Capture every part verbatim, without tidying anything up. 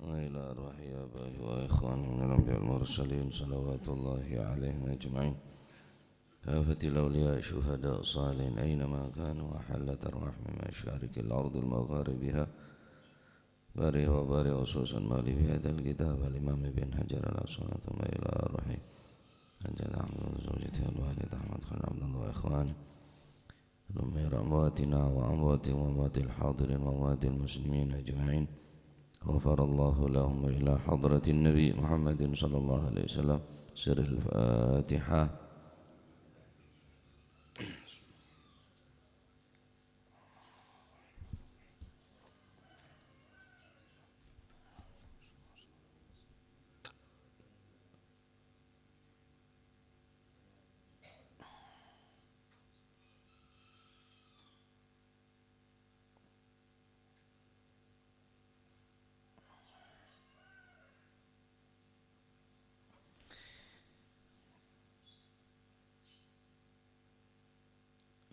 وإلى أرواح آبائه وإخوانه من الأنبياء والمرسلين صلوات الله عليهم أجمعين. كافة الأولياء شهداء صالحين أينما كانوا، وحلت أرواح من مشارق الأرض لمغاربها، بارها وبارها، خصوصا مؤلف هذا الكتاب الإمام ابن حجر العسقلاني، ثم إلى أرواح حجة أحمد وزوجته الوالدة أحمد خليل عبد الله وإخوانه، ثم إلى أمواتنا وأموات وأموات الحاضرين وأموات المسلمين أجمعين. غفر الله لهم وإلى حضرة النبي محمد صلى الله عليه وسلم. سر الفاتحة.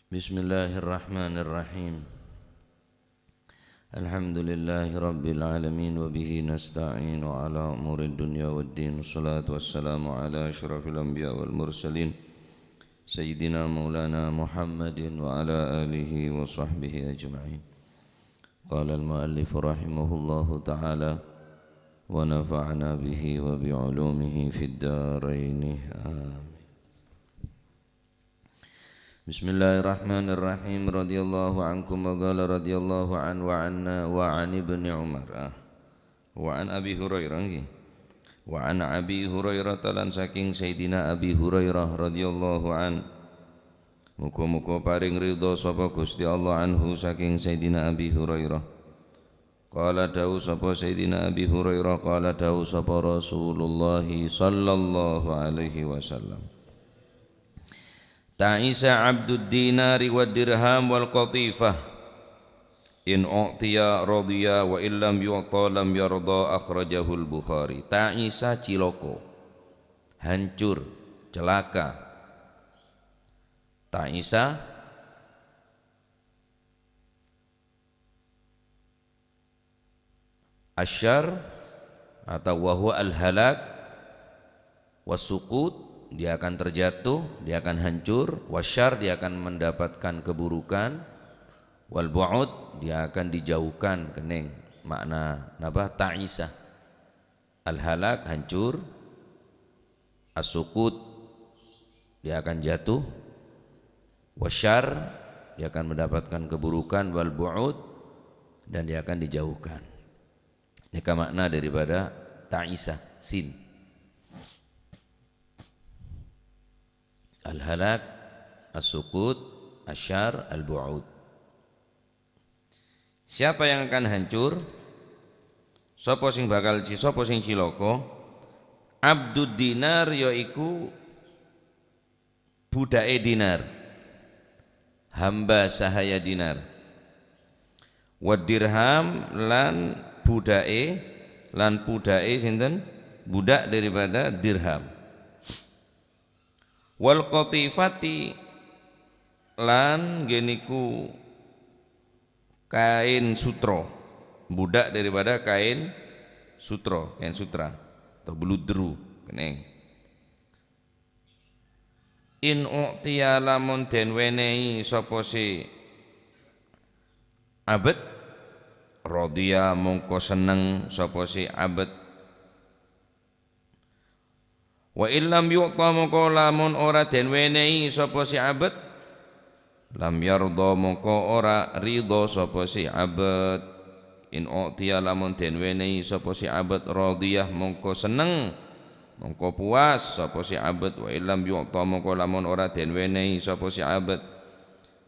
Bismillahirrahmanirrahim. Alhamdulillahirabbil alamin, wa bihi nasta'inu ala umuri dunya waddin. Wassalatu wassalamu ala asyrafil anbiya wal mursalin, sayyidina maulana Muhammadin wa ala alihi wa sahbihi ajma'in. Qala al-muallif rahimahullahu ta'ala, wa nafa'ana bihi wa bi ulumihi fid daraini. Amin. Bismillahirrahmanirrahim. Radhiyallahu ankum wa qala radhiyallahu an wa anna wa an Ibni Umar. Ah. Wa an Abi Hurairah, nggih. Wa an Abi Hurairah, lan saking Sayyidina Abi Hurairah radhiyallahu an. Muga-muga paring ridha sapa Gusti Allah anhu saking Sayyidina Abi Hurairah. Qala, dawuh sapa Sayyidina Abi Hurairah, qala, dawuh sapa Rasulullah sallallahu alaihi wasallam, "Ta'isa abdud dinari wad dirham wal qatifah. In u'tiya radiya wa illam yu'ta lam yarda." Akhrajahul Bukhari. Ta'isa, ciloko, hancur, celaka. Ta'isa, asyar, atau wa huwa al-halak, was-suqut, dia akan terjatuh, dia akan hancur, wasyar, dia akan mendapatkan keburukan, wal bu'ud, dia akan dijauhkan, kenning. Makna napa? Ta'isa. Al-halak, hancur. As-suqut, dia akan jatuh. Wasyar, dia akan mendapatkan keburukan. Wal bu'ud, dan dia akan dijauhkan. Nèka makna daripada ta'isa, sin. Al-halak, as-suqut, asyar, al-bu'ud. Siapa yang akan hancur? Sapa sing bakal ci-, sapa sing cilaka? Abdud dinar, yaiku budha'e dinar. Hamba sahaya dinar. Wad dirham, lan budha'e, lan budha'e sinten? Budhak daripada dirham. Wal qatifati, lan nggih niku kain sutra. Budhak daripada kain sutra, kain sutra atau beludru, kenning. In u'tiya, lamun den wenehi sapa se abet, radiya, mongko seneng sapa se abet. Wa illam yu'ta, mongko lamun ora den wenehi sapa se abet, lam yarda, mongko ora ridha sapa se abet. In u'tiya, lamun den wenehi sapa se abet, radiyah, mongko seneng, mongko puas sapa se abet. Wa illam yu'ta, mongko lamun ora den wenehi sapa se abet,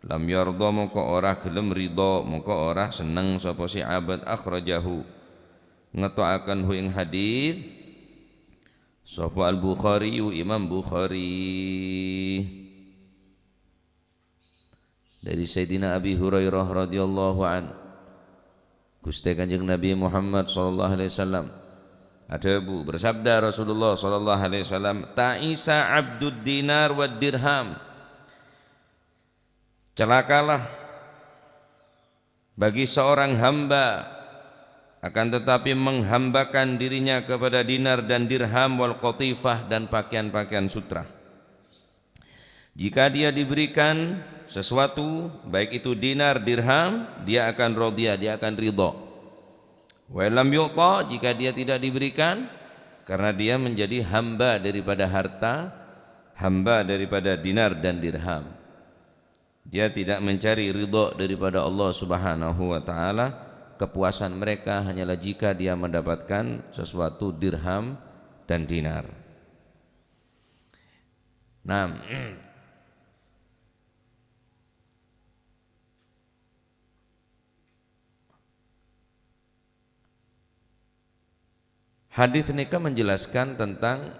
lam yarda, mongko ora gelem ridha, mongko ora seneng sapa se abet. Akhrajahu, ngeto'aken hu ing hadis sapa Al-Bukhari, Imam Bukhari. Dari Sayyidina Abi Hurairah radhiyallahu an, Guste Kanjeng Nabi Muhammad sallallahu alaihi wasallam adhabu, bersabda Rasulullah sallallahu alaihi wasallam, "Ta'isa abdud dinar wad dirham." Celakalah bagi seorang hamba akan tetapi menghambakan dirinya kepada dinar dan dirham wal qatifah dan pakaian-pakaian sutra. Jika dia diberikan sesuatu, baik itu dinar, dirham, dia akan radhiya, dia akan ridha. Wa lam yu'ta, jika dia tidak diberikan, karena dia menjadi hamba daripada harta, hamba daripada dinar dan dirham. Dia tidak mencari ridha daripada Allah Subhanahu wa Ta'ala. Kepuasan mereka hanyalah jika dia mendapatkan sesuatu dirham dan dinar. Nah, hadis nèka menjelaskan tentang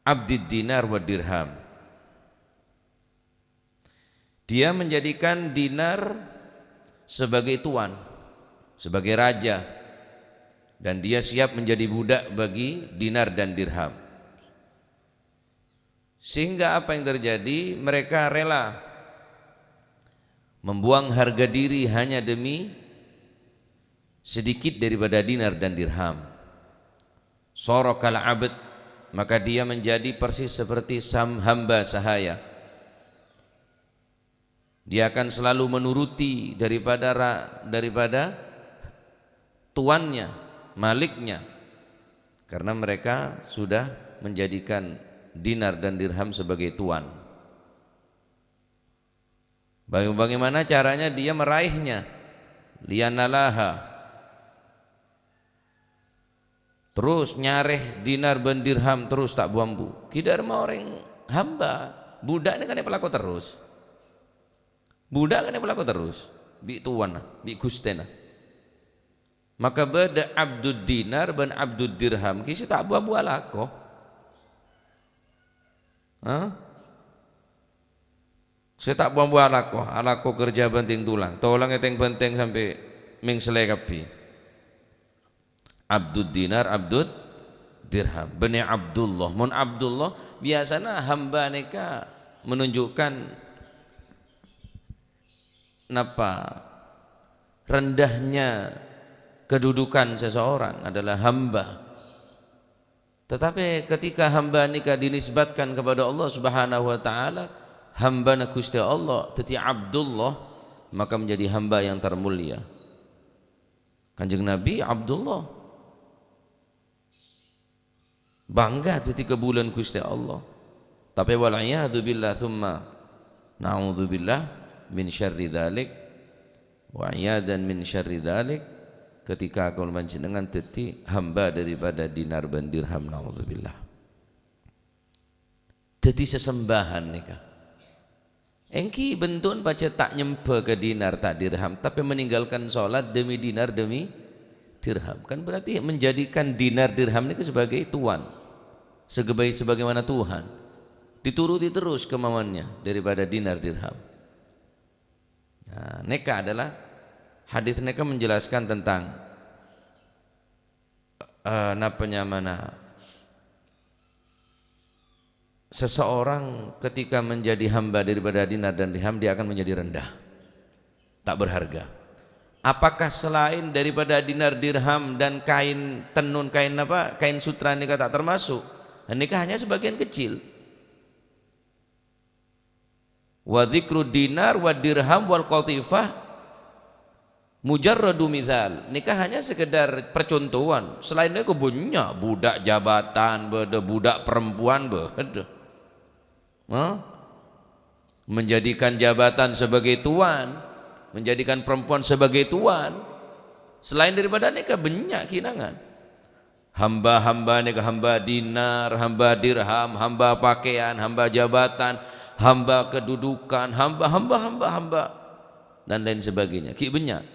abdid dinar wa dirham. Dia menjadikan dinar sebagai tuan, sebagai raja, dan dia siap menjadi budak bagi dinar dan dirham. Sehingga apa yang terjadi? Mereka rela membuang harga diri hanya demi sedikit daripada dinar dan dirham. Sara kal abd, maka dia menjadi persis seperti sam-, hamba sahaya. Dia akan selalu menuruti daripada ra-, daripada tuannya, maliknya, karena mereka sudah menjadikan dinar dan dirham sebagai tuan. Baga-, bagaimana caranya dia meraihnya? Liyanalaha. Terus nyarè dinar bân dirham terros ta' bu-ambu. Ghi' dâ'remma orèng hamba. Budak nèka kan èpalako terros. Budak kan èpalako terros. Bi' towana, bi' ghustèna. Maka bâdâ abdud dinar bân abdud dirham. Ghi' sè ta' bu-ambu alako. Hah? Sè ta' bu-ambu alako, alako kerja bhântèng tolang. Tolang ètèng-bhântèng sampè' mèngsellè kabbhi. Abdud dinar, abdud dirham. Bânnè Abdullah. Mon Abdullah, biasana hamba nèka menunjukkan napa? Rendahnya kedudukan seseorang adalah hamba. Tetapi ketika hamba nèka dinisbatkan kepada Allah Subhanahu wa Ta'ala, hambana Ghustè Allah, dhâddhi Abdullah, maka menjadi hamba yang termulia. Kanjeng Nabi Abdullah. Bangga dhâddhi kabulâna Ghustè Allah. Tapè wal iyadzu billah tsumma na'udzubillah min syarri dzalik. Wa iyadan min syarri dzalik, ketika kaulâ panjhennengngan dhâddhi hamba daripada dinar bân dirham, naudzubillah. Dhâddhi sesembahan nèka. Èngghi bhunten pajhât ta' nyembhâ ka dinar, ta' dirham, tapè meninggalkan sholat demi dinar, demi dirham. Kan berarti menjadikan dinar dirham nèka sebagai tuan. Sebagai, sebagaimana Tuhan. Dituruti terros kemauannya daripada dinar dirham. Nah, nèka adalah hadis nèka menjelaskan tentang, eh, napa nyamana, seseorang ketika menjadi hamba daripada dinar dan dirham, dia akan menjadi rendah, tak berharga. Apakah selain daripada dinar dirham dan kain tenun, kain apa, kain sutra nèka ta' termasuk? Nèka hanya sebagian kecil. Wa dzikru dinar wa dirham wal qatifah mujarradu mithal. Nèka hanya sekedar percontohan. Selain nèka bânnya', budak jabatan bâdâ, budak perempuan bâdâ. Hah? Menjadikan jabatan sebagai tuan, menjadikan perempuan sebagai tuan. Selain daripada nèka bânnya' ghinangan. Hamba-hamba nèka, hamba dinar, hamba dirham, hamba pakaian, hamba jabatan, hamba kedudukan, hamba, hamba, hamba, hamba, dan lain sebagainya. Ghi' bânnya'.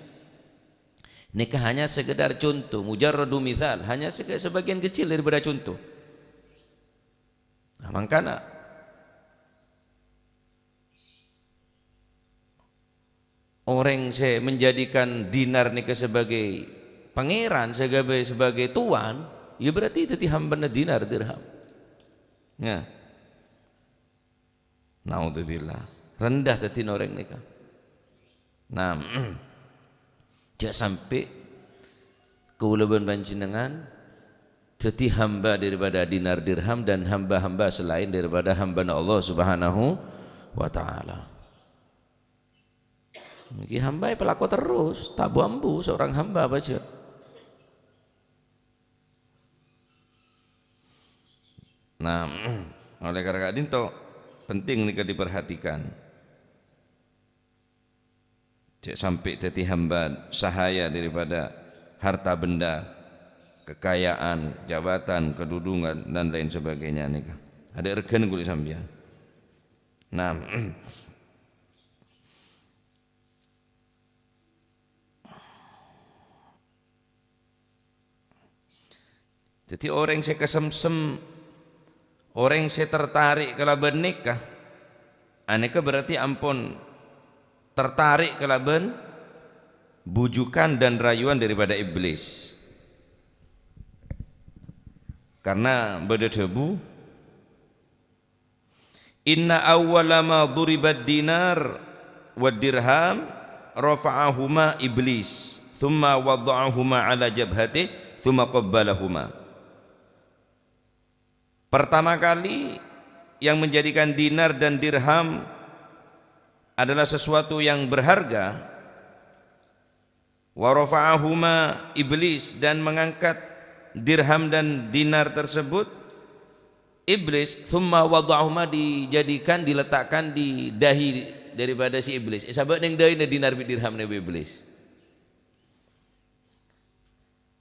Nèka hanya sekedar contoh, mujarradu mithal, hanya sege-, sebagian kecil daripada contoh. Nah, mangkana orèng sè menjadikan dinar nèka sebagai pangeran, sebagai, sebagai tuan, ya berarti dhâddhi hambana dinar dirham. Nah. Naudzubillah. Rendah dhâddhina orèng nèka. Nah, jhâ' sampè' Kaulâ bân panjhennengngan dhâddhi hamba daripada dinar dirham dan hamba-hamba selain daripada hambana Allah Subhanahu wa Ta'ala. Nèka hamba èpalako terros, ta' bu-ambu seorang hamba bhâjâ. Nah, oleh karena ka'dinto penting nèka diperhatikan. Cè' sampè' dhâddhi hamba sahaya daripada harta benda, kekayaan, jabatan, kedudungan, dan lain sebagainya nèka. Adâ' règhâna ghuli sampèyan. Nah, dhâddhi orèng sè kasemsem, orèng sè tertarik kalabân nèka, anèka berarti ampon tertarik kalabân bujukan dan rayuan daripada iblis. Karena bâdâ dhâbu, "Inna awwala ma duribad dinar wad dirham rafa'ahuma iblis, tsumma wada'ahuma ala jabhatih, tsumma qabbalahuma." Pertama kali yang menjadikan dinar dan dirham adalah sesuatu yang berharga, wa rafa'ahuma iblis, dan mengangkat dirham dan dinar tersebut iblis, tsumma wada'ahuma, dijadikan, diletakkan di dahi daripada si iblis. Eh, sabâ' neng dahina dinar bi' dirham neng bi' iblis.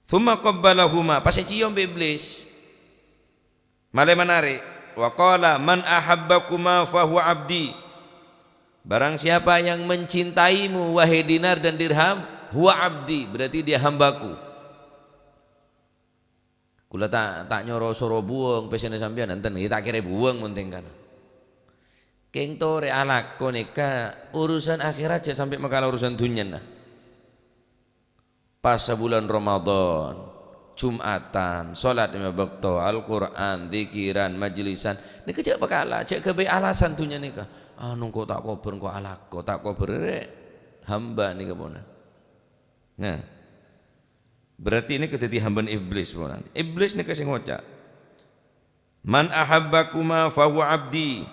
Tsumma qabbalahuma, pas èciom bi' iblis. Malè manarè'. Wa qala, "Man ahabbakuma fahuwa abdi." Barang siapa yang mencintaimu, wahai dinar dan dirham, huwa abdi, berarti dia hambaku. Kaulâ ta', ta' nyoro soro buwâng pèssèna sampèyan, enten, ta' kèra buwâng mon tèngkana. Kèng torè alako nèka, urusan akhèrat jhâ' sampè' makala urusan dhunnyana. Pas sabulân Ramadan, Jumatan, sholat lima bâkto, Al-Qur'an, dzikiran, majlisan, nèka jhâ' pakala, jhâ' ghâbây alasan dhunnya nèka. "Anu, engko' ta' kobhâr, engko' alako, ta' kobhâr." Rè', hamba nèka pona. Nah, berarti nèka dhâddhi hambana iblis pona. Iblis nèka sè ngoca', "Man ahabbakuma fahuwa abdi."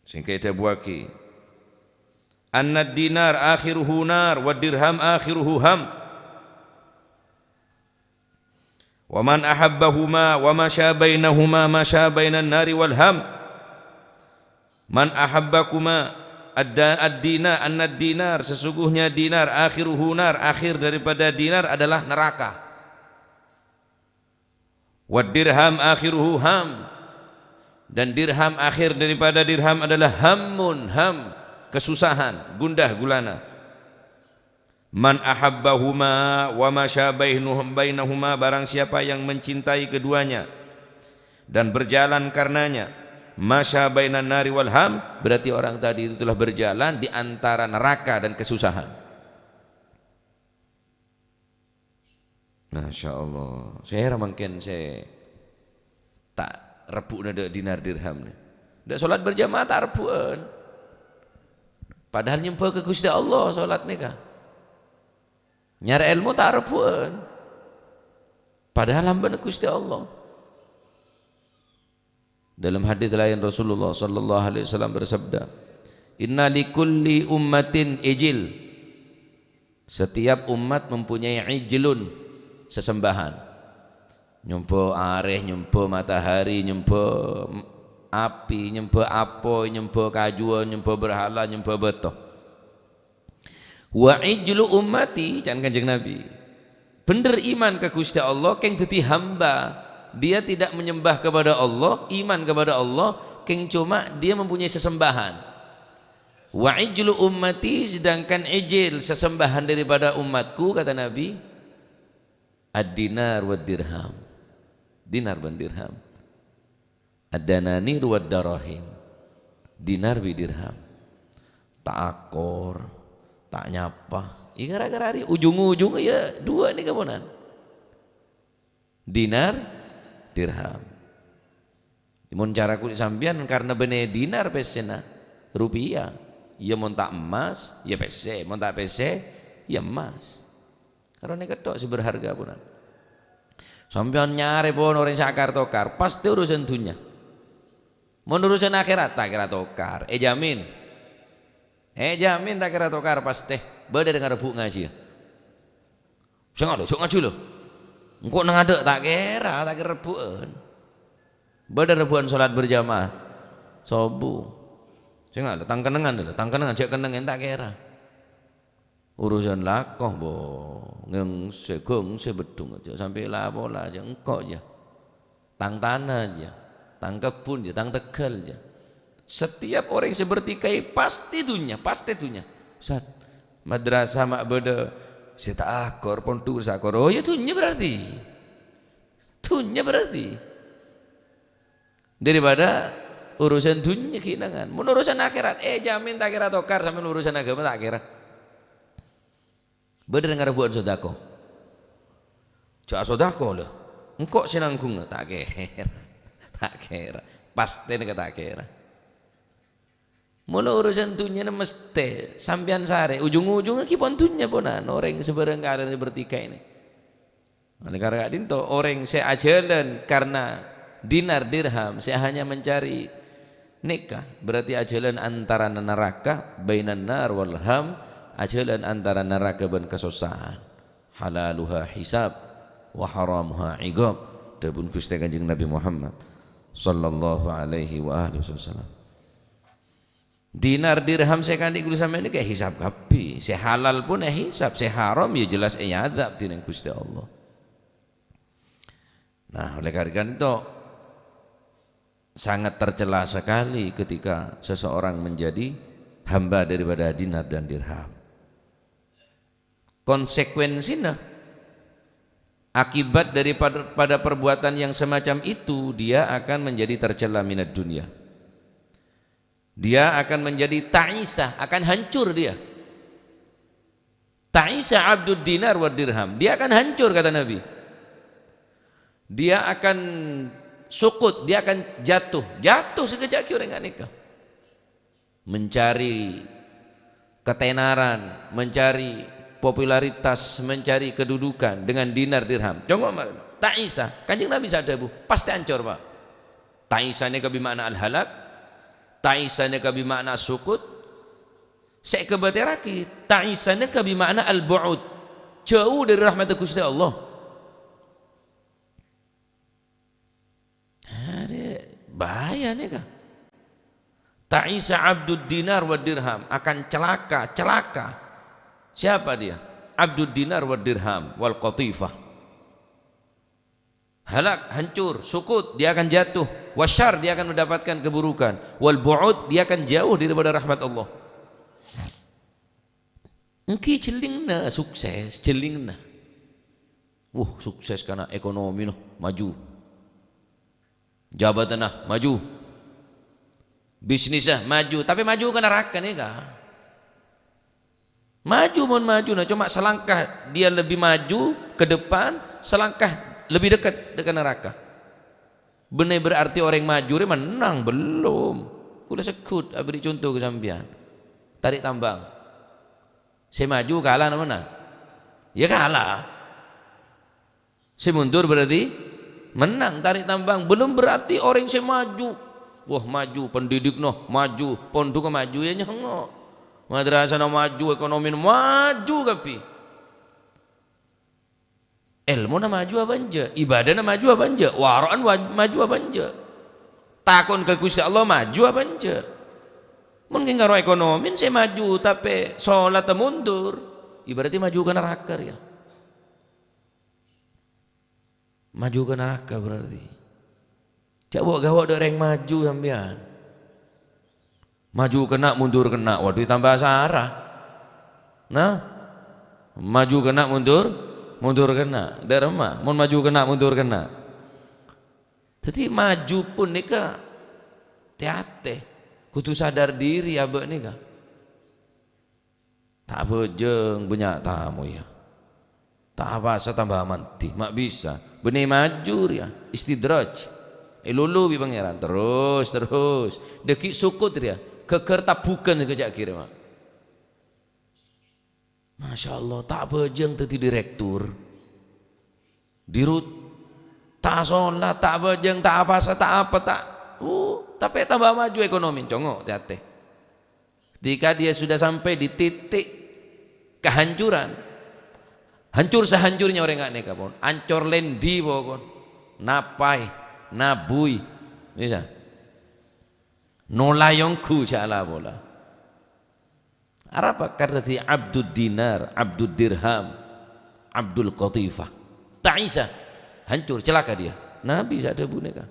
Sè èdhâbuwaghi, "Annad dinar akhiruhu nar, wad dirham akhiruhu ham. Wa man ahabbahuma wa masya bainahuma masya bainan nari wal ham. Man ahabbakuma adda ad-dina, annad dinar, sesungguhnya dinar, akhiruhu nar, akhir daripada dinar adalah neraka." "Wad dirham akhiruhu ham." Dan dirham akhir daripada dirham adalah hammun, ham, kesusahan, gundah gulana. "Man ahabbahuma wa masya bainuhum, bainahuma," barang siapa yang mencintai keduanya dan berjalan karenanya, "masya bainan nari wal ham," berarti orang tadi itu telah berjalan di antara neraka dan kesusahan. Masya Allah. Sèra mangkèn sè ta' rebbhu'na dâ' dinar dirham nè. Dâ' sholat berjamaah ta' rebbhu'ân. Padahal nyembhâ ka Ghustè Allah sholat nèka. Nyarè èlmo ta' rebbhu'ân. Padahal hambana Ghustè Allah. Dalam hadis lain Rasulullah sallallahu alaihi wasallam bersabda, "Inna likulli ummatin ijil." Setiap umat mempunyai ijlun, sesembahan. Nyembhâ arè, nyembhâ matahari, nyembhâ api, nyembhâ apoy, nyembhâ kajuwân, nyembhâ berhala, nyembhâ bâto. "Wa ijlu ummati," can Kanjeng Nabi. Bhender iman ka Ghustè Allah, kèng dhâddhi hamba. Dia tidak menyembah kepada Allah, iman kepada Allah, kèng coma dia mempunyai sesembahan. "Wa ijlu ummati," sedangkan ijil, sesembahan daripada umatku, kata Nabi, "ad-dinar wad dirham." Dinar bân dirham. "Ad-dananir wad darahim." Dinar bi' dirham. Ta' akor, ta' nyapa. Iyâ, gara-gara arè ujung-ujungnga iyâ duwâ' nèka ponan. Dinar, dirham. Mon cara kulâ sampèyan karna bânnè dinar pèssèna, rupiah. Iyâ, mon ta' emmas, iyâ pèssè. Mon ta' pèssè, iyâ emmas. Karana nèka tok sè berharga, ponan. Sampèyan nyarè pon orèng sè akar-tokar, pastè urusan dhunnya. Mon urusan akhèrat, ta' kèra tokar, èjhâmin. Èjhâmin ta' kèra tokar, pastè. Bâdâ rèng arebbhu' ngajhiyâ. Sènga' lo, jhâ' ngajhi lo. Engko' nang adâ' ta' kèra, ta' kèra rebbhu'ân. Bâdâ rebbhu'ân sholat berjamaah. Sobu. Sènga' lo, tang kennengngan lo, tang kennengngan, jhâ' kennengngan ta' kèra. Urusan lako, bo, ngèngsè, gèngsè beddhung, jhâ' sampè' la-pola, jhâ' engko' jhâ'. Tang tana jhâ', tang kebbhun jhâ', tang tegghâl jhâ'. Setiap orèng sè bertikai pastè dhunnya, pastè dhunnya. Ustaz, madrasah ma' bâdâ sè ta' akor, pondhuk sè akor. Oh, iyâ dhunnya berarti. Dhunnya berarti. Daripada urusan dhunnya ghi' nangan. Mon urusan akhèrat, èjhâmin ta' kèra tokar, sampèyan urusan aghâma ta' kèra. Bâdâ rèng arebbhu'ân sodako. Jhâ' asodako, lho. Engko' sè nangghung, ta' kèra. Ta' kèra. Pastèna ka ta' kèra. Mula urusan dhunnyana mastè sampèyan sarè. Ujung-ujungnga ghi' pon dhunnya, ponan. Orèng sè bârâng karè bertikai nè. Oleh karena ka'dinto, orèng sè ajhâlân karna dinar dirham, sè hanya mencari nèka, berarti ajhâlân antarana naraka, bainan nar wal ham, ajhâlân antara naraka bân kasossa'an. "Halaluha hisab, wa haramuha iqab," dhâbuna Ghustè Kanjeng Nabi Muhammad, sallallahu alaihi wa alihi wasallam. Dinar dirham sè èkandhi' kaulâ sampèyan nèka èhisab kabbhi. Sè halal pon èhisab, sè haram ya jelas èadzab dhinèng Ghustè Allah. Nah, oleh karena itu, sangat tercela sekali ketika seseorang menjadi hamba daripada dinar dan dirham. Konsekuensina, akibat daripada, pada perbuatan yang semacam itu, dia akan menjadi tercela minad dunya. Dia akan menjadi ta'isa, akan hancur dia. "Ta'isa abdud dinar wad dirham." Dia akan hancur, kata Nabi. Dia akan sukut, dia akan jatuh. Jatuh sakejjhâ' ghi' orèng ghânèka. Mencari ketenaran, mencari popularitas, mencari kedudukan dengan dinar dirham. Congo' mara. Ta'isa. Kanjeng Nabi sè adhâbu, pastè ancor, Pak. Ta'isa nèka bi ma'na al-halak. Ta'isa nèka bi ma'na as-sukut. Sè èkabâtèrraghi, ta'isa nèka bi ma'na al-bu'ud. Jhâu dâri rahmatta Ghustè Allah. Arè, bahaya nèka. Ta'isa abdud dinar wad dirham, akan celaka, celaka. Siapa dia? Abdud dinar wad dirham wal qatifah. Halak, hancur, sukut, dia akan jatuh. Wasyar, dia akan mendapatkan keburukan. Wal bu'ud, dia akan jauh daripada rahmat Allah. Èngghi jhellingnga sukses, jhellingnga. Wuh, sukses karana ekonomi no, maju. Jabatanna maju. Bisnisnya maju, tapè maju ka naraka nèka. Maju mon maju, nah, cuma selangkah dia lebih maju ke depan, selangkah lebih dekat dengan neraka. Bânnè berarti orèng maju rè mennang? Belum. Kaulâ segghut abherri' conto ka sampèyan. Tarèk tambang. Sè maju kala napa mennang? Ya kala. Sè mundur berarti mennang. Tarèk tambang belum berarti orèng sè maju. Wah, maju pendidikna, maju pondhukka, maju, ya nyèngo'. Madrasahna maju, ekonomina maju kabbhi. Èlmona maju apa enjâ'? Ibadahna maju apa enjâ'? Waro'an wa-, maju apa enjâ'? Takon ka Ghustè Allah maju apa enjâ'? Mon kèng karo ekonomin sè maju, tapè sholatta mundur, ya berarti maju ka naraka rèya. Maju ka naraka berarti. Jhâ' wo'-gawo' dâ' rèng maju sampèyan. Maju kènè', mundur kènè', waduh, tambah sara. Nah, maju kènè', mundur, mundur kènè'. Dâ' remma, mon maju kènè', mundur kènè'. Dhâddhi, maju pon nèka tè-atè, kodhu sadar dhiri abâ' nèka. Ta' abhâjâng bânnya' tamoy, ya. Ta' apowasa tamba mandi, ma' bisa. Bânnè maju rèya, istidraj. Èlolo bi' Pangèran, terros, terros. Dhâggi' sukut rèya. Ghâgghâr tabbhughân sè kèjhâ' ghirèma. Masya Allah, ta' abhâjâng dhâddhi direktur. Dirut, ta' solat, ta' abhâjâng, ta' apasa, ta' apa, ta', uh, tapè tamba maju ekonomi, congo', tè-atè. Ketika dia sudah sampai di titik kehancuran, hancur sehancurnya orèng nga' nèka pon, ancor lèndi pokon, napaè, nabuy, bisa. Nolaè ongghu jhâ' la-pola. Arapa? Karna dhâddhi abdud dinar, abdud dirham, abdul qatifah. Ta'isa, hancur, celaka dia. Nabi sè adhâbu nèka.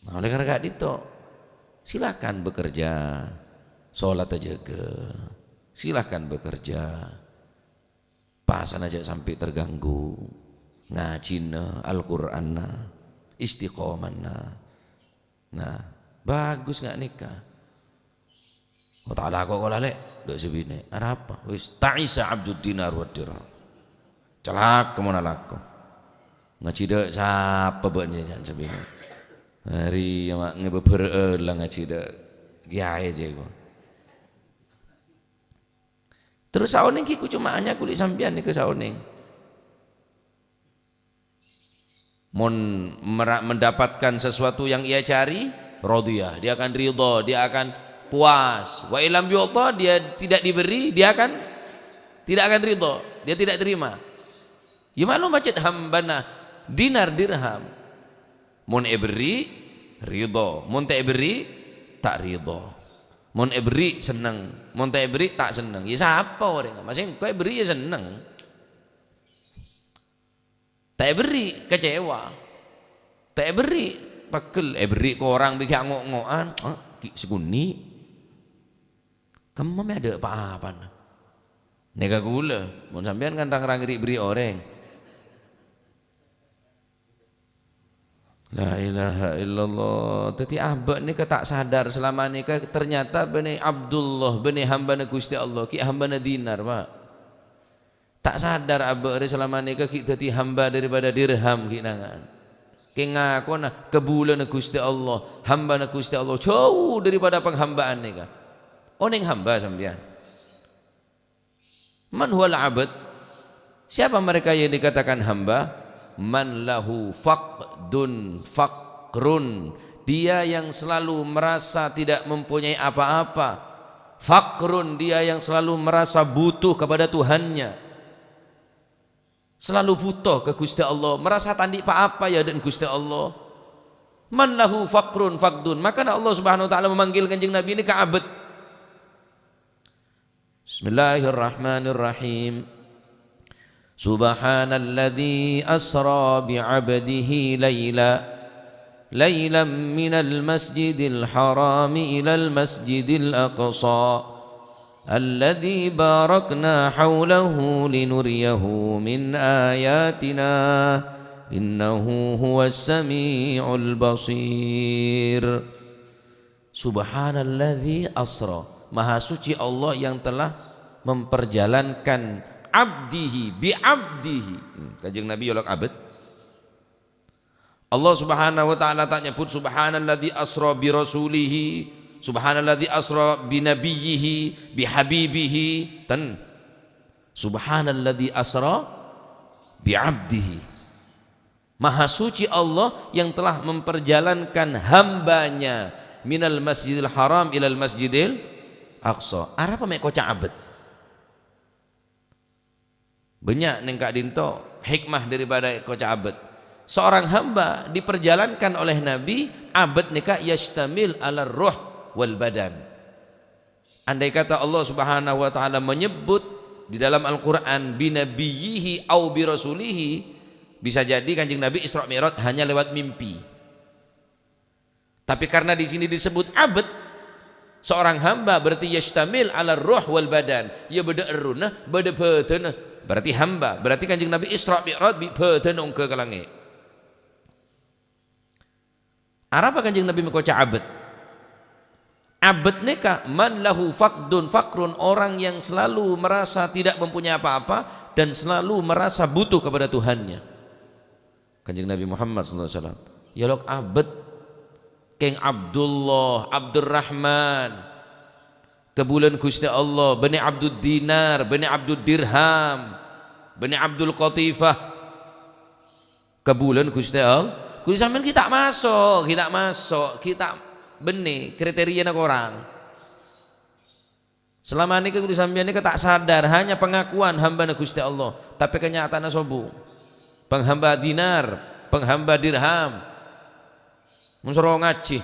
Nah, oleh karena ka'dinto, silakan bekerja, sholat jâgâ, silakan bekerja, pasana jhâ' sampè' terganggu, ngajhina, Al-Qur'anna, istiqomana. Nah, bagus nga' nèka. Oh, ta' alako kola, Lè', dâ' sè binè'. Arapa? Wis, ta'isa abdud dinar wad dirham. Celaka mon alako. Ngajhi dâ' sapa bâ'na jhâ' sè binè'? Arèya ma' ngabâbârâ'â la ngajhi dâ' kèyaè jâ' ko. Terros saonèng ghi' coma anyakuli sampèyan nèka saonèng. Mon mera-, mendapatkan sesuatu yang ia cari, radhiyah, dia akan ridha, dia akan puas. Wa illam yu'ta, dia tidak diberi, dia akan, tidak akan ridha, dia tidak terima. Ya maklum pajhât hambâna dinar dirham. Mon èberri', ridha. Mon ta' èberri', ta' ridha. Mon èberri', senneng. Mon ta' èberri', ta' senneng. Ya sapa orèngnga? Masè engko' èberri' ya senneng. Ta' èberri', kecewa. Ta' èberri', pegghel. Èberri' korang bi' ghi' ango'-ngo'an, ah, ghi' sakonè'. Kemma mè' adâ' pa-apana. Nèka kaulâ, mon sampèyan kan rang-rang ri'-berri' orèng. La ilaha illallah. Dhâddhi abâ' nèka ta' sadar, salama nèka ternyata bânnè Abdullah, bânnè hambâna Ghustè Allah, ghi' hambâna dinar, Pa'. Ta' sadar abâ' rè salama nèka ghi' dhâddhi hamba daripada dirham ghi' nanga'an. Kèng ngakona kabulâna Ghustè Allah, hambâna Ghustè Allah, jhâu daripada panghambâ'ân nèka. Onèng hamba sampèyan. Man huwal abd? Siapa mereka yang dikatakan hamba? Man lahu faqdun faqrun. Dia yang selalu merasa tidak mempunyai apa-apa. Faqrun, dia yang selalu merasa butuh kepada Tuhannya. Selalu butuh ka Ghustè Allah, merasa ta' andi' pa-apa ya dâ' Ghustè Allah. Man lahu faqrun faqdun. Makana Allah Subhanahu wa Ta'ala memanggil Kanjeng Nabi nèka abd. Bismillahirrahmanirrahim. Subhanalladzi asra bi'abdihi laila, lailan minal masjidil harami ilal masjidil aqsa, alladzi barakna haulahu linuriyahu min ayatina, innahu huwas sami'ul basir. Subhanalladzi asra. Maha suci Allah yang telah memperjalankan abdihi, bi abdihi. Hmm, Kanjeng Nabi yolok abd. Allah Subhanahu wa Ta'ala ta' nyebbhut, "Subhanalladzi asra bi rasulihi, subhanalladzi asra bi nabiyyihi, bi habibihi." Ten. "Subhanalladzi asra bi abdihi." Maha suci Allah yang telah memperjalankan hambanya minal masjidil haram ilal masjidil aqsa. Arapa mè' koca' abd? Bânnya' nèng ka'dinto hikmah daripada koca' abd. Seorang hamba diperjalankan oleh Nabi, abd nèka yastamil ala ruh wal badan. Andai kata Allah Subhanahu wa Ta'ala menyebut di dalam Al-Quran, "Binabiyyihi au birasulihi," bisa jadi Kanjeng Nabi Isra Mi'raj hanya lewat mimpi. Tapi karena di sini disebut abd, seorang hamba, berarti yastamil ala ruh wal badan. Ya bâdâ erruna, bâdâ bhâdhânna. Berarti hamba. Berarti Kanjeng Nabi Isra Mi'raj bi' bhâdhânna ongghâ ka langngè'. Arapa Kanjeng Nabi makoca' abd? Abd nèka man lahu faqdun faqrun, orang yang selalu merasa tidak mempunyai apa-apa dan selalu merasa butuh kepada Tuhannya. Kanjeng Nabi Muhammad sallallahu alaihi wasallam, yolok abd. Kèng Abdullah, Abdurrahman, kabulâna Ghustè Allah, bânnè Abdud Dinar, bânnè Abdud Dirham, bânnè Abdul Qatifah, kabulâna Ghustè Allah. Ghustè sampèyan ghi' ta' maso', ghi' ta' maso', ghi' ta' bânnè, kriteria korang. Selama nèka ghulâ sampèyan nèka ta' sadar, hanya pengakuan hambâna Ghustè Allah, tapè kanyataanna sobung. Panghamba dinar, panghamba dirham. Mon soro ngajhi,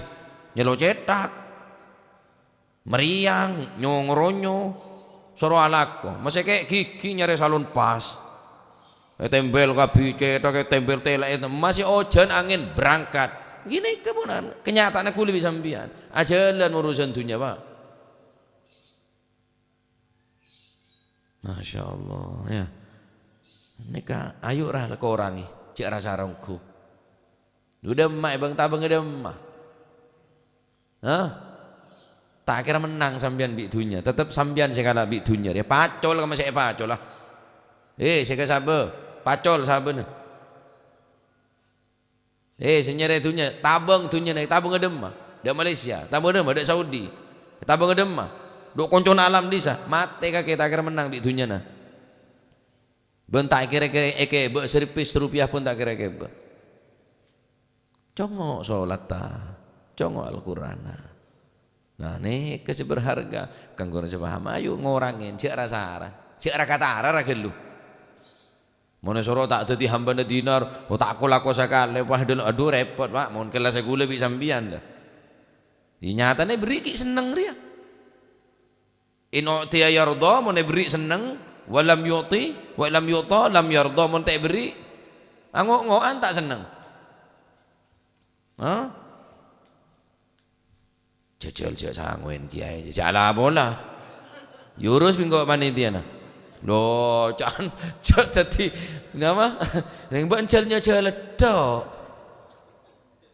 nyèlo cèthak. Mèrèyang, nyo-, ngoronyo, soro alako. Masè kè' ghighi nyarè salon pas. Ètèmbel kabbhi cèthak, ètèmbel tèlè'è, masè ojhân angèn berangkat. Ghânèka ponan, kanyataanna ghulâ bi' sampèyan. Ajhâlân urusan dhunnya, Pak. Masya Allah, ya. Nèka, ayo ra la korangè, jhâ' ra-sara ongghu. Lu dâmma, è bâng-tabâng dâmma. Hah? Ta' kèra mennang sampèyan bi' dhunnya, tettep sampèyan sè kala bi' dhunnya. Ya pacol ka masè èpacol, ah. Eh, sè ka sabâ, pacol sabâna. Eh, sè nyarè dhunnya, tabâng dhunnyana, tabâng dâmma? Dâ' Malaysia, tabâng dâmma? Dâ' Saudi, tabâng dâmma? Dâ' koncona alam dhisa, matè kakè ta' kèra mennang bi' dhunnyana. Bân ta' kèra-kèra èkèbâ, serpis rupiah pon ta' kèra èkèbâ. Congo' solatta, congo' Al-Qur'anna. Nah, nèka sè berharga. Kaangghuy sè paham, ayo ngorangè, jhâ' ra-sara, jhâ' ra-katara ra ghâllu. Mon èsoro ta' dhâddhi hambâna dinar, oh, ta' ko-lako sakalè, wah, dul-, adu, repot, Pak, mon kella sè ghulâ bi' sampèyan, la. Iyâ, nyatana èberri' ghi' senneng rèya. In u'tiya yarda, mon èberri' senneng, wa lam yu'ti, wa lam yu'ta lam yarda, mon ta' èberri', ango'-ngo'an ta' senneng. Hah? Jhâjhâl jhâ' sangoèn kèyaè, jhâ' la pola. Yurus bi' engko' panitiana. Lho, can, jhâ' dhâddhi, napa? Rèng bâ'na jhâl-nyajhâl tok.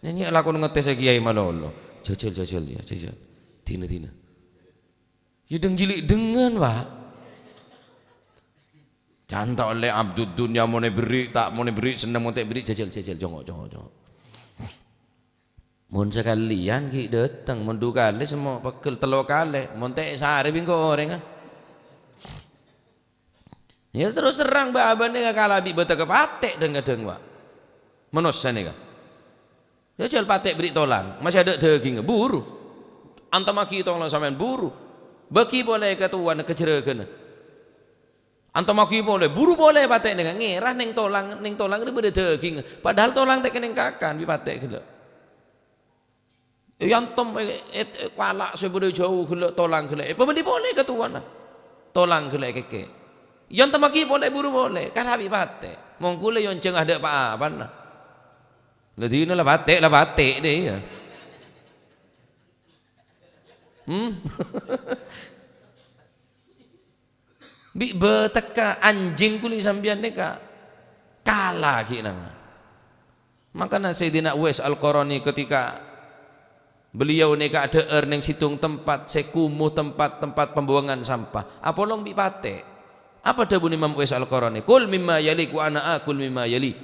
Nyanyi lakon ngetes kèyaè malolo. Jhâjhâl, jhâjhâl, ya, jhâjhâl. Dina-dina. Ya, deng jili' dengan, Pak. Can ta' ollè abdud dunya, mon èberri' ta', mon èberri' senneng, mon ta' èberri' jhâjhâl, jhâjhâl, congo', congo', congo'. Mon sakalèyan ghi' dâteng, mon du kalè semmo' pegghel, tello kalè, mon ta' èsarè bi' engko' orèngnga. Ya, terros terrang, bâ-, abâ'na kakala bi' bâdâ kapatè' dhâng-kadhâng, Pak. Manossa nèka. Ya, jhâl patè' berri' tolang, masè adâ' dâgingnga, buru. Antommaghi tolang sampèyan, buru. Bâgi polè ka towana, ka jhârâghânna. Antommaghi polè, buru polè patè' nèka, ngèra neng tolang, neng tolang rè bâdâ dâgingnga. Padahal tolang ta' kennèng kakan, bi' patè' ghellâ'. Èantom, è-, è-, èkala' sè bâdâ jhâu ghellâ', tolang ghellâ'. Èpabâli polè ka towana. Tolang ghellâ' èkèkè'. Èantommaghi polè, buru polè. Kala bi' patè'. Mon ghulâ èonjhâng adâ' pa-apana. La dina la patè', la patè' dâ iyâ. Hmm? Bi' bâtekka anjing kulâ sampèyan nèka kala ghi' nanga. Mangkana Sayyidina Uwais Al-Qarani ketika beliau nèka adhâ'âr neng sèttong tempat sè kumuh, tempat-tempat pembuangan sampah, apolong bi' patè'. Apa dhâbuna Imam Uwais Al-Qarani? "Kul mimma yalik wa ana akul mimma yali."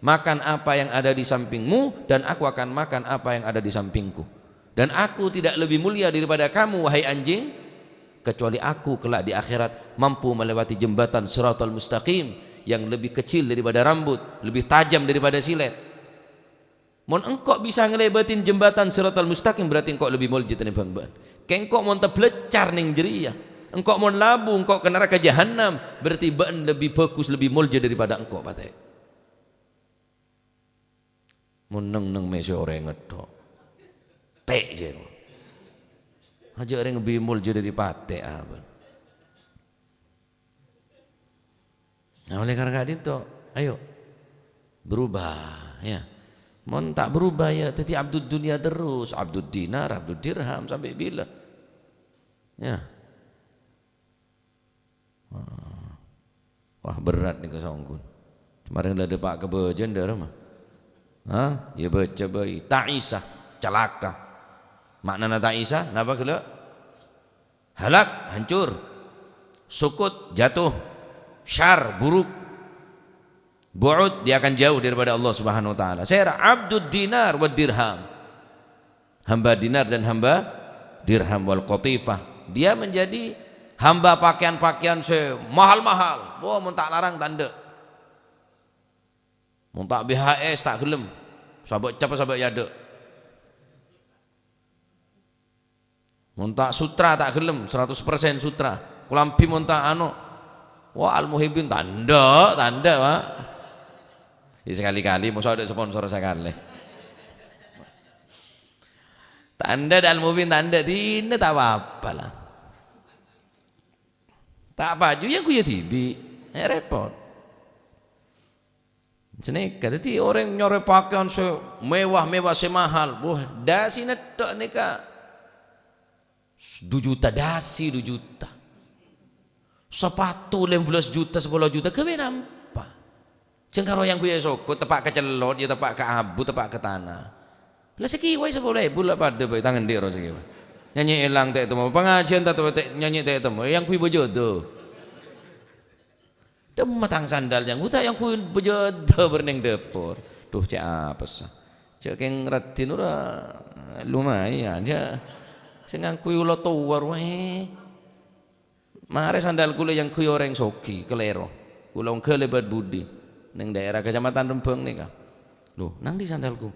Makan apa yang ada di sampingmu, dan aku akan makan apa yang ada di sampingku. Dan aku tidak lebih mulia daripada kamu, wahai anjing, kecuali aku kelak di akhirat mampu melewati jembatan Siratal Mustaqim yang lebih kecil daripada rambut, lebih tajam daripada silet. Mon engko' bisa ngalèbâtin jembatan Siratal Mustaqim, berarti engko' lebih molja tènèmbhâng bâ'na. Kèng engko' mon tablecar neng jârèya, engko' mon labu, engko' ka naraka jahannam, berarti bâ'na lebih bagus, lebih molja daripada engko' patè'. Mon neng-neng mè' sè orèng ngetthok. Tè' jâ. Ajâ' rèng bi' molja dâri patè' abâ'. Nah, oleh karena ka'dinto, ayo berubah, ya. Mon ta' berubah, ya, dhâddhi abdud dunya terros, abdud dinar, abdud dirham, sampè' bilâ? Ya. Wah, berrâ' nèka songghun. Marèng la dâpa' ka bâjâna dâ' remma. Hah? Ya bâca bhâi. Ta'isa, calaka. Ma'nana ta'isa, napa ghellâ'? Halak, hancur. Sukut, jatuh. Syar, buruk. Bu'ud, dia akan jauh daripada Allah Subhanahu wa Ta'ala. Sèra abdud dinar wad dirham. Hamba dinar dan hamba dirham, wal qatifah. Dia menjadi hamba pakaian-pakaian sè mahal-mahal. Wah, mon ta' larang ta' endâ'. Mon ta' B H S ta' ghellem. Sabâ' cap sabâ' è adâ'. Mon ta' sutra ta' ghellem, seratus persen sutra. Kalambhi mon ta' ano. Wah, Al Muhibbin ta' endâ', ta' endâ', Pak. Ya, sekali-kali, masa ada sponsor sakalè. Ta' endâ' dâ' Al Muhibbin, ta' endâ', dinah ta' apa-apa lah. Ta' paju, ya, ghun ya dhibi'. Eh, repot. Sanèka, dhâddhi orèng nyorè pakaian sè mewah-mewah, sè mahal. Wah, dâsina tok nèka du juta, dâsi du juta. Sapatu lèma bellâs juta, sapolo juta, ghâbây napa? Jhâng karo yang ghun ya soko, teppa' ka cellot, ya teppa' ka abu, teppa' ka tana. La sakiwaè sapolo èbu la padâ bhâi, tang andi' ro sakiwaè. Nyanyi èlang ta' ètemmo, pangajiân ta' to-, ta' nyanyi ta' ètemmo, yang ghun ya bâjâdâ. Dhimma tang sandal yang ghun ta' yang ghun bâjâdâ bâr neng dâpor. Dhu, cè' apesa. Cè' kèng raddhin ora lumayan, ya. Sè ngangghuy ula towa rowa. Marè sandal kaulâ yang ghun ya orèng soghi, kalèro. Kaulâ ongghâ lèbât budi. Neng daerah Kecamatan Rembang nèka. Loh, nang ndi sandalku?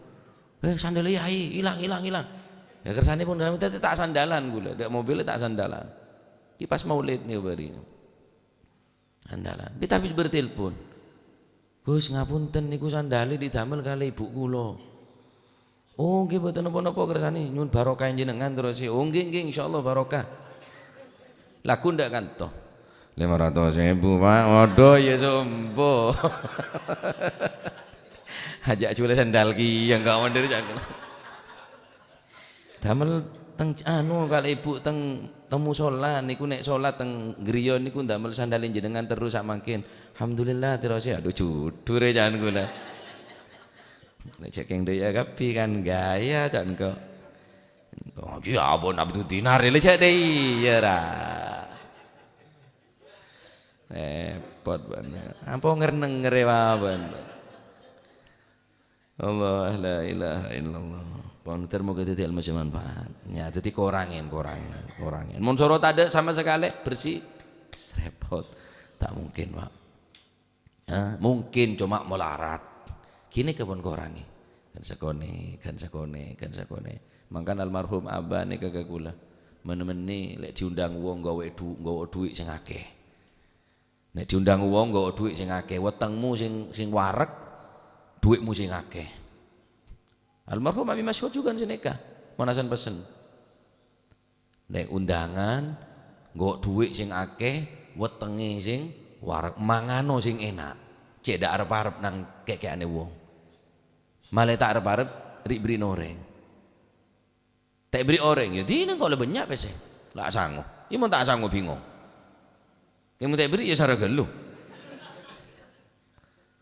Eh, sandal yai, ilang, ilang, ilang. Ya, kersanè pon ta' sandalan kaulâ. Dâ' mobil ta' sandalan. Ki pas maulid nèka bâri. Andalan. Bi-, tapi bertelpon. "Gus, ngapunten niku sandale didamel kaleh ibu kula." "Oh, nggih, mboten napa-napa kersane. Nyuwun barokah jenengan terus." "Oh, nggih, nggih, insyaallah barokah." Lagu ndak kanto. "Lima ratus ribu, Pak." Waduh, ya sombo. Ajak jule sandal ki yang gak mondher cangkem. Damel teng, anu, kala ibu teng, teng musola niku nek salat teng griya niku damel sandale jenengan terus sak mangkin. Alhamdulillah, terus ya, aduh, judure can kula. Nek cek yang daya kapi kan gaya can kok. Oh, iya, abon Abdul Dinar, lho, cek deh, iya, ra. Repot bener. Apa ngerenenger mawon. Allah, la ilaha illallah. Pon ter moga dadi ilmu sing manfaat. Ya, dadi korangen, korangen, korangen. Mun soro tadha sama sekali, bersih, repot. Tak mungkin, Pak. Ya, mungkin cuma melarat. Kini kebon korangi. Kan sakone, kan sakone, kan sakone. Mangkan almarhum Abah neka ka kula. Men-meni lek diundang wong gawe du-, gawe duit sing akeh. Nek diundang wong, nggawa dhuwit sing akeh, wetengmu sing, sing wareg, dhuwitmu sing akeh. Almarhum Abi Masyhur jugan saneka, manasan pesen. Nek undangan, nggawa dhuwit sing akeh, wetenge sing wareg, mangano sing enak. Cek dak arep-arep nang kek-kekane wong. Male ta' arep-arep, ri'-beri' noreng. Ta' èberri' orèng, ya dineng kok la bânnya' pèssè. La asango. Iyâ mon ta' asango bingung. Kèng mon ta' èberri' ya sara ghâllu.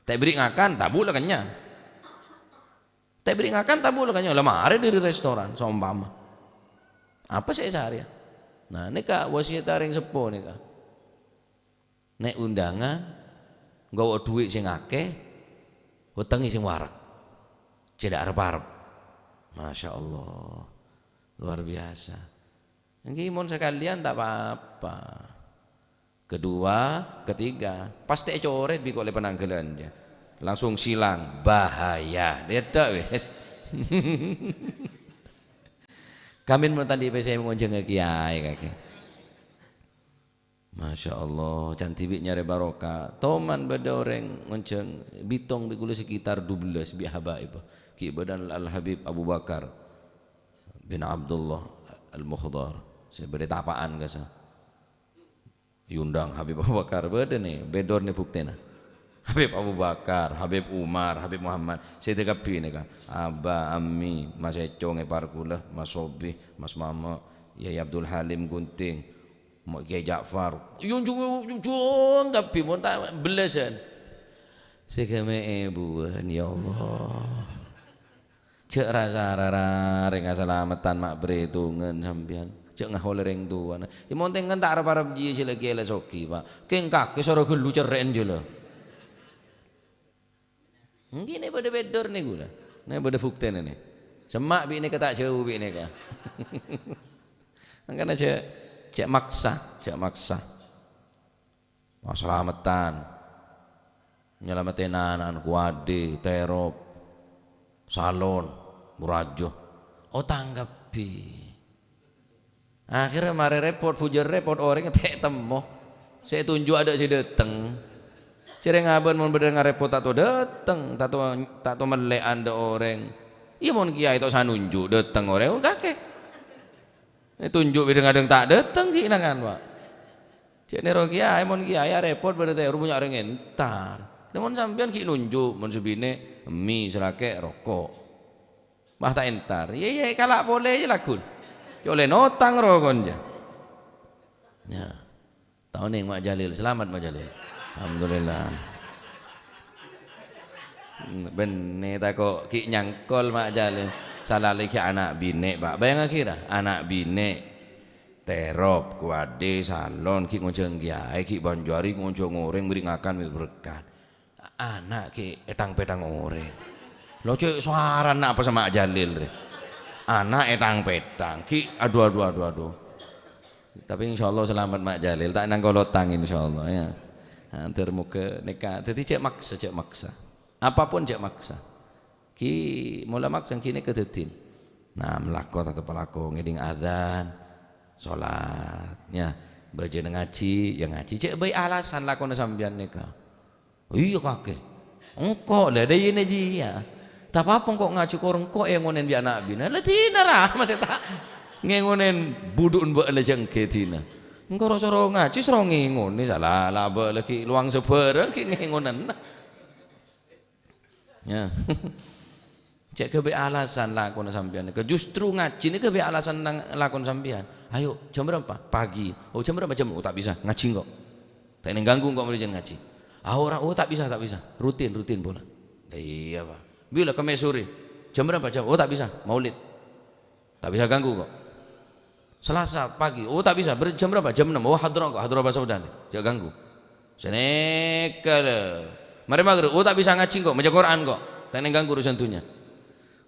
Ta' èberri' ngakan, tabu' la kennyang. Ta' èberri' ngakan, tabu' la kennyang. La marè dhâri restoran, saompama. Apa sè èsarèya? Nah, nèka wasiyatta rèng seppo nèka. Nek undangan, nggawa dhuwit sing akeh, wetenge sing wareg. Cè' dak arep-arep. Masya Allah. Luar biasa. Enggi mon sakalian tak apa-apa. Kedua, ketiga, pasti ècorèt bi' kok le penanggalan ya. Langsung silang, bahaya. Dedak wes. Kamin mon tandhi pèssè ngonjhângnga kiyaè kakè. Masya Allah, can dhibi' nyarè barokah. Toman bâdâ orèng ngonjhâng bitong bi' kaulâ sekitar dua belas bi' habaib. Ghi' bâdâna Al-Habib Abu Bakar bin Abdullah Al-Mukhdar. Sè bâdâ tapa'an kassa. Yundang Habib Abu Bakar, bâdâ nè, bâdâ nè buktèna. Habib Abu Bakar, Habib Umar, Habib Muhammad. Sè dâ' kabbhi nèka. Aba, Ammi, Mas Eco ngepar kaulâ, Mas Sobi, Mas Mama, Yai Abdul Halim Gunting. Mo' Kiai Ja'far, yunjung, yunjung, tapi mon ta' bellasan. Sè ghâme'è buwân, ya Allah. Jhâ' rasa rara rèng asalameddhân ma' bârâtongan sampèyan. Jhâ' ngaholè rèng towana. Ya, mon tèngan ta' arep-arep jiyâ sè la kèya la soghi, Pak. Kèng kakè soro ghâllu cerrè'en jâlâ. Ènggi nè bâdâ bâdâr nè kaulâ. Nè bâdâ buktèna nè. Cemma' bi' nèka ta' jhâu bi' nèka. Mangkana jhâ', jhâ' maksa, jhâ' maksa. Wah, salameddhân. Nyalameddhi na'-ana'na Kowadhi, Terop, Salon, Burajâ. Otang kabbhi. Akhirnya marè rèpot, bhujâr rèpot, orèng ta' ètemmo. Sè ètonjhu' adâ' sè dâteng. Jhârèng abâ' mon bâdâ ngarèpot ta' to dâteng, ta' to, ta' to mellè'an dâ' orèng. Iyâ mon kèyaè to sanonjhu' dâteng orèng, kakè. Ètonjhu' bidhâng-adhâng ta' dâteng ghi' nangan, Pak. Cè' nèro kèyaè, mon kèyaè arèpot bâdâ terro bânnya' orèng entar. Lah mon sampèyan ghi' nonjhu', mon sè binè' emmi, sè lakè' roko'. Wah, ta' entar. Iyâ, iyâ, kala' polè jâ laghun. Cè' ollè notang rokon jâ. Ya. Ta' onèng, Ma' Jalil. Selamat, Ma' Jalil. Alhamdulillah. Bânnè tako' ghi' nyangkol, Ma' Jalil. Salalè ghi' ana' binè', Pak. Bâjângaghi ra, ana' binè'. Terop, Kowadhi, Salon, ghi' ngonjhâng kèyaè, ghi' Banjuari ngonjhâng orèng, bâri' ngakan, bâri' berkat. Ana' ghi' èthang-pèthang orèng. Lo, cè' sowarana apa sè Ma' Jalil rè? Ana' èthang-pèthang. Ghi', adu, adu, adu, adu. Tapè insyaallah salamet Ma' Jalil. Ta' nangkol otang insyaallah, ya. Ator moghâ nèka. Dhâddhi jhâ' maksa, jhâ' maksa. Apapun jhâ' maksa. Ghi' mola maksa ghi' nèka dhâddhi. Nah, malako tatep alako, ngèdhing adzan, salat, ya. Bâjâna ngajhi, ya ngajhi. Jhâ' bâi alasan lakona sampèyan nèka. Iyâ, kakè. Engko' la, dâ' iyâ nè jiyâ. Ta' apa-apa engko' ngajhi kor engko' èngonèn bi' ana' binè. La dina ra, masè ta' ngèngonèn budhu'en bâ'na jhâ' èngghâ dina. Engko' ro-, soro ngajhi, soro ngèngonè, sala la bâ' la ghi' lowang sabhârâng ghi' ngèngonèna. Ya. Jhâ' ghâbây alasan lakona sampèyan nèka. Justru ngajhi nèka ghâbây alasan nang lakon sampèyan. "Ayo, jam berapa?" "Pagi." "Oh, jam berapa jam?" "Oh, ta' bisa, ngajhi engko'." Ta' èngganggu engko' mèlè jân ngajhi. "Ah, ora, oh, ta' bisa, ta' bisa. Rutin, rutin pola." "Lah iyâ, Pak." "Bilâ Kemès sore?" "Jam berapa jam?" "Oh, ta' bisa, maulid." "Ta' bisa ganggu engko'." "Selasa pagi." "Oh, ta' bisa. Ber-, jam berapa?" "Jam enam." "Oh, hadroh engko', hadroh bâsa bâdâna. Jhâ' ganggu." Sanèka, lho. Marè maghrib, "Oh, ta' bisa ngajhi engko', maca Qur'an engko'. Ta' èngganggu urusan dhunnya."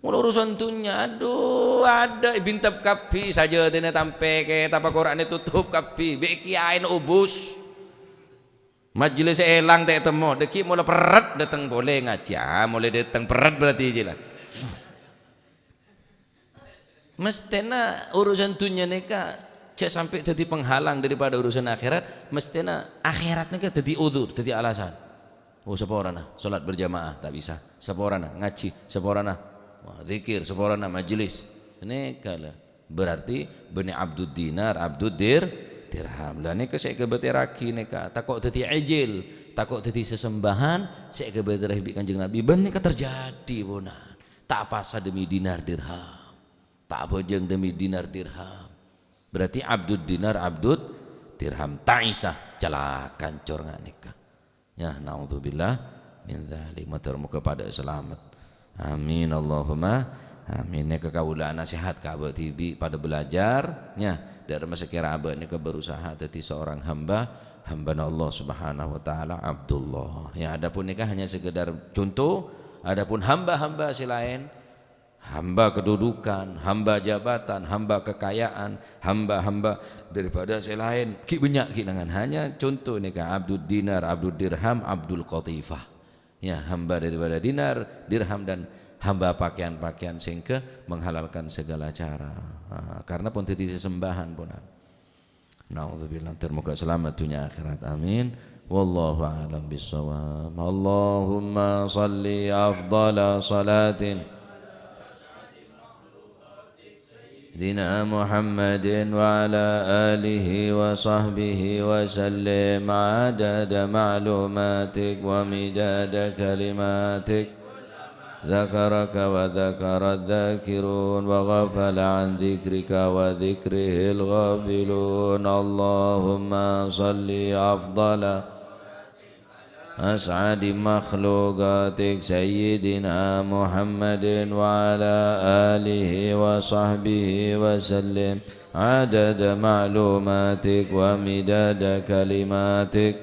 Mula urusan dhunnya, adu, adâ' èbintep kabbhi, sajâdina tampè kètab Qur'an ètotop kabbhi, bi' kèyaèna obus. Majelis èlang ta' ètemmo, dâgghi' mula perret dâteng polè ngajhi. Ah, molaè dâteng perret berarti jiyâ la. Mesthèna urusan dhunnya nèka jhâ' sampè' dhâddhi penghalang daripada urusan akhèrat, mesthèna akhèrat nèka dhâddhi udzur, dhâddhi alasan. Oh, saporana salat berjamaah, ta' bisa. Saporana ngajhi, saporana, wah, dzikir, saporana majelis. Nèka la. Berarti bânnè abdud dinar, abdud dir-, dirham. La nèka sè èkabâtèrraghi nèka. Tako' dhâddhi èjil, tako' dhâddhi sesembâhan, sè èkabâtèrraghi bi' Kanjeng Nabi. Bân nèka terjadi, ponan. Ta' apasa demi dinar dirham. Ta' abhâjâng demi dinar dirham. Berarti abdud dinar, abdud dirham. Ta'isa, calaka, ancor nga' nèka. Ya, naudzubillah min dzalik. Mator moghâ padâ salamet. Amin, Allahumma amin. Nèka kaulâ nasèhat ka abâ' dhibi', padâ belajar, ya. Dâ' remma sakèra abâ' nèka berusaha dhâddhi seorang hamba, hambana Allah Subhanahu wa Ta'ala, Abdullah. Ya, adapun nèka hanya sekedar contoh, adapun hamba-hamba sè laèn, hamba kedudukan, hamba jabatan, hamba kekayaan, hamba-hamba daripada sè laèn, ghi' bânnya' ghi' nangan. Hanya contoh nèka, abdud dinar, abdud dirham, abdul qatifah. Ya, hamba daripada dinar, dirham, dan hamba pakaian-pakaian sehingga menghalalkan segala cara. Ah, karena pon dhâddhi sesembâhan ponan. Naudzubillah, termoga selamat dunia akhirat. Amin. Wallahu a'lam bishawab. Allahumma salli afdala salatin Sayyidina Muhammadin wa ala alihi wa sahbihi wa sallim adada ma'lumatik wa midada kalimatik. ذكرك وذكر الذاكرون وغفل عن ذكرك وذكره الغافلون. اللهم صل أفضل أسعد مخلوقاتك سيدنا محمد وعلى آله وصحبه وسلم عدد معلوماتك ومداد كلماتك.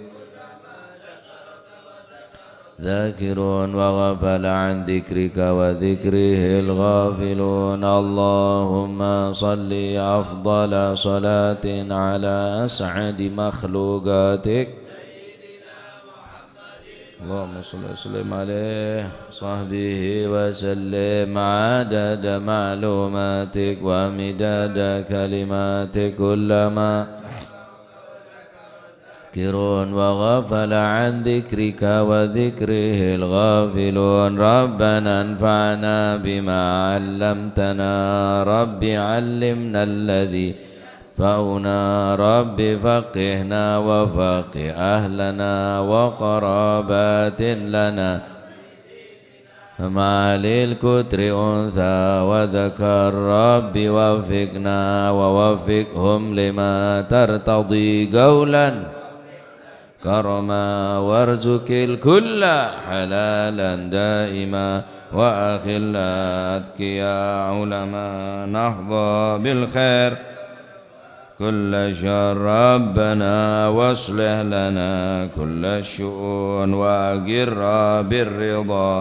ذاكرون وغفل عن ذكرك وذكره الغافلون. اللهم صل أفضل صلاة على أسعد مخلوقاتك. اللهم صل وسلم عليه وصحبه وسلم عدد معلوماتك ومداد كلماتك كلما ذاكرون وغفل عن ذكرك وذكره الغافلون. ربنا انفعنا بما علمتنا. رب علمنا الذي ينفعنا. رب فقهنا وفقه أهلنا وقرابات لنا مع أهل الكتر أنثى وذكر. رب وفقنا ووفقهم لما ترتضي قولا كرما وارزق الكل حلالا دائما وأخلاء أتقياء علماء نحظى بالخير كل شر. ربنا واصلح لنا كل الشؤون وأقر بالرضا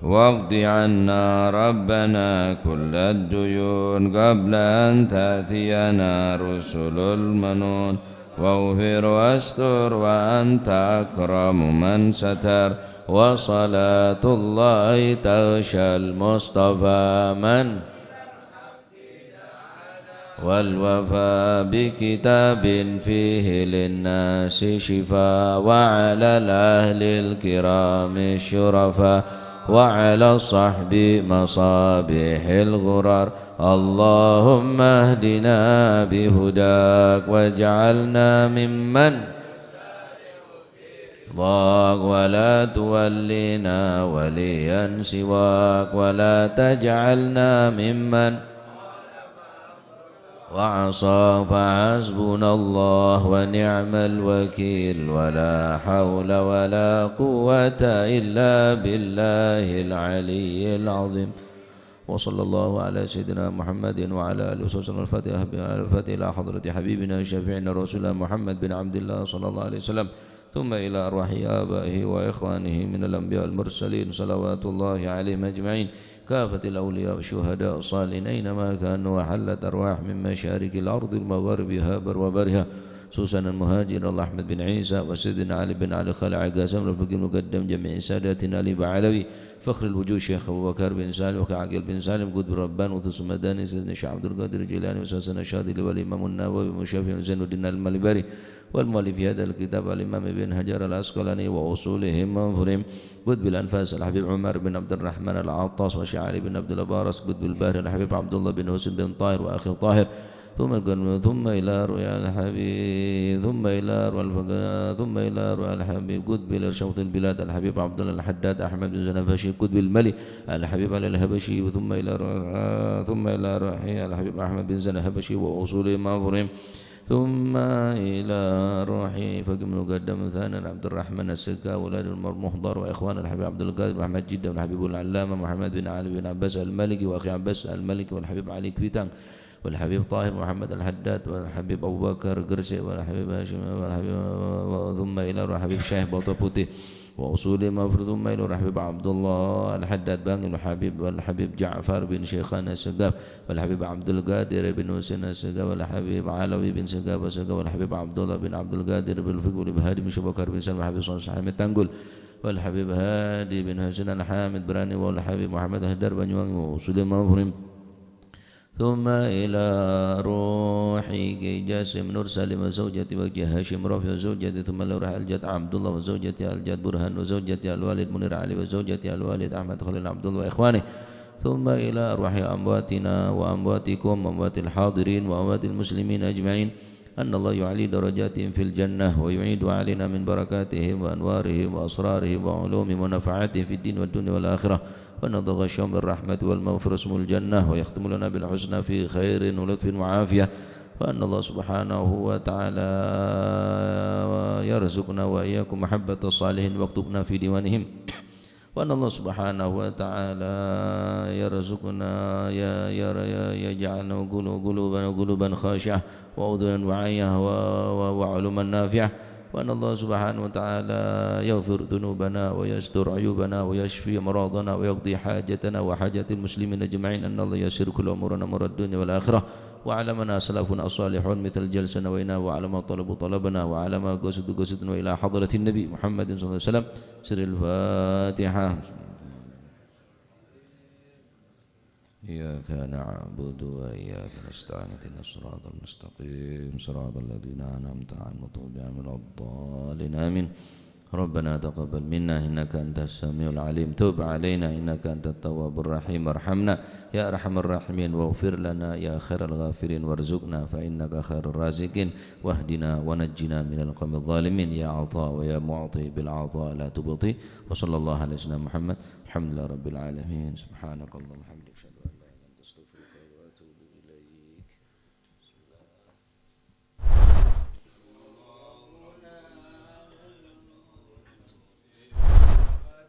واقض عنا ربنا كل الديون قبل أن تأتينا رسل المنون. واغفر واستر وأنت أكرم من ستر. وصلاة الله تغشى المصطفى من والوفاء بكتاب فيه للناس شفاء، وعلى الأهل الكرام الشرفاء، وعلى الصحب مصابيح الغرر. اللهم اهدنا بهداك واجعلنا ممن رضاك، ولا تولنا وليا سواك، ولا تجعلنا ممن وعصاك، فحسبنا الله ونعم الوكيل، ولا حول ولا قوة إلا بالله العلي العظيم. وصلى الله على سيدنا محمد وعلى آله وصحبه وسلم. الفاتحة، الفاتحة إلى حضرة حبيبنا شفيعنا رسول الله محمد بن عبد الله صلى الله عليه وسلم. ثم إلى أرواح آبائه وإخوانه من الأنبياء والمرسلين صلوات الله عليهم أجمعين، كافة الأولياء والشهداء والصالحين أينما كانوا، وحلت أرواح من مشارق الأرض ومغاربها بر وبرها، خصوصا المهاجر الله أحمد بن عيسى وسيدنا علي بن علي خلع قاسم الفقيه المقدم جميع ساداتنا علي بعلوي فخر الوجود شيخ أبو بكر بن سالم وكعقيل بن سالم قطب الربان وثم الداني سيدنا الشيخ عبد القادر الجيلاني وسيدنا الشاذلي والإمام النووي ومشافي زين الدين المالباري والمؤلف في هذا الكتاب الإمام ابن حجر العسقلاني وأصولهم وفروعهم قطب الأنفاس الحبيب عمر بن عبد الرحمن العطاس وشيخ علي بن عبد الله الأبرص قطب البحر الحبيب عبد الله بن حسين بن طاهر وأخي طاهر ثم القرن، ثم إلى رؤيا الحبيب، ثم إلى رؤيا الفقر، ثم إلى رؤيا الحبيب قطب الإرشاد البلاد الحبيب عبد الله الحداد أحمد بن زنبهشي قطب الملي الحبيب علي الحبشي، ثم إلى رؤيا، ثم إلى روح الحبيب أحمد بن زنبهشي وأصولهم وفروعهم. ثم إلى روح فقيه المقدم ثاني عبد الرحمن السقاف ولد عمر مهضر وإخوان الحبيب عبد القادر محمد جدة والحبيب العلامة محمد بن علي بن عباس المالكي وأخي عباس المالكي والحبيب علي كويتانغ والحبيب طاهر محمد الحداد والحبيب أبو بكر قرسي والحبيب هاشم والحبيب، ثم إلى روح الحبيب شيخ بطة بوتي وأصولهم وفروعهم، ثم إلى روح الحبيب عبد الله الحداد بانغ والحبيب، والحبيب جعفر بن شيخان السقاف والحبيب عبد القادر بن حسين السقاف والحبيب علوي بن سقاف السقاف والحبيب عبد الله بن عبد القادر بن الفقيه والحبيب هادي بن شبكر بن سلمى والحبيب صالح حميد تانغول والحبيب هادي بن حسين الحامد براني والحبيب محمد هدار بانيوانغ وأصولهم وفروعهم. ثم إلى روح كي جاسم نور سالم وزوجته وكي هاشم رافع وزوجته، ثم إلى روح الجد عبد الله وزوجته الجد برهان وزوجته الوالد منير علي وزوجته الوالد أحمد خليل عبد الله وإخوانه، ثم إلى أرواح أمواتنا وأمواتكم وأموات الحاضرين وأموات المسلمين أجمعين، أن الله يعلي درجاتهم في الجنة ويعيد علينا من بركاتهم وأنوارهم وأسرارهم وعلومهم ونفعاتهم في الدين والدنيا والآخرة، وأن الله يغشاهم بالرحمة والمغفرة ويسكنهم الجنة ويختم لنا بالحسنى في خير ولطف وعافية، وأن الله سبحانه وتعالى يرزقنا وإياكم محبة الصالحين ويكتبنا في ديوانهم. وأن الله سبحانه وتعالى يرزقنا، ي-، ي-، ي-، يجعلنا قلو-، قلوبنا قلوبا خاشعة وأذنا واعية و-، و-، وعلما نافعة وأن الله سبحانه وتعالى يغفر ذنوبنا ويستر عيوبنا ويشفي مرضانا ويقضي حاجتنا وحاجات المسلمين أجمعين. أن الله يسر كل أمورنا أمور الدنيا والآخرة. وعلى من أسلفنا الصالحون مثل جلسنا وإنا وعلى ما طلبوا طلبنا وعلى ما قصدوا قصدنا وإلى حضرة النبي محمد صلى الله عليه وسلم. سر الفاتحة. إياك نعبد وإياك نستعين. اهدنا الصراط المستقيم. صراط الذين أنعمت عليهم غير المغضوب عليهم ولا الضالين. آمين. ربنا تقبل منا إنك أنت السميع العليم. تب علينا إنك أنت التواب الرحيم. ارحمنا يا أرحم الراحمين. واغفر لنا يا خير الغافرين. وارزقنا فإنك خير الرازقين. واهدنا ونجنا من القوم الظالمين. يا عطاء ويا معطي بالعطاء لا تبطي. وصلى الله على سيدنا محمد. الحمد لله رب العالمين. سبحانك اللهم وبحمدك. أشهد أن لا إله إلا أنت. أستغفرك.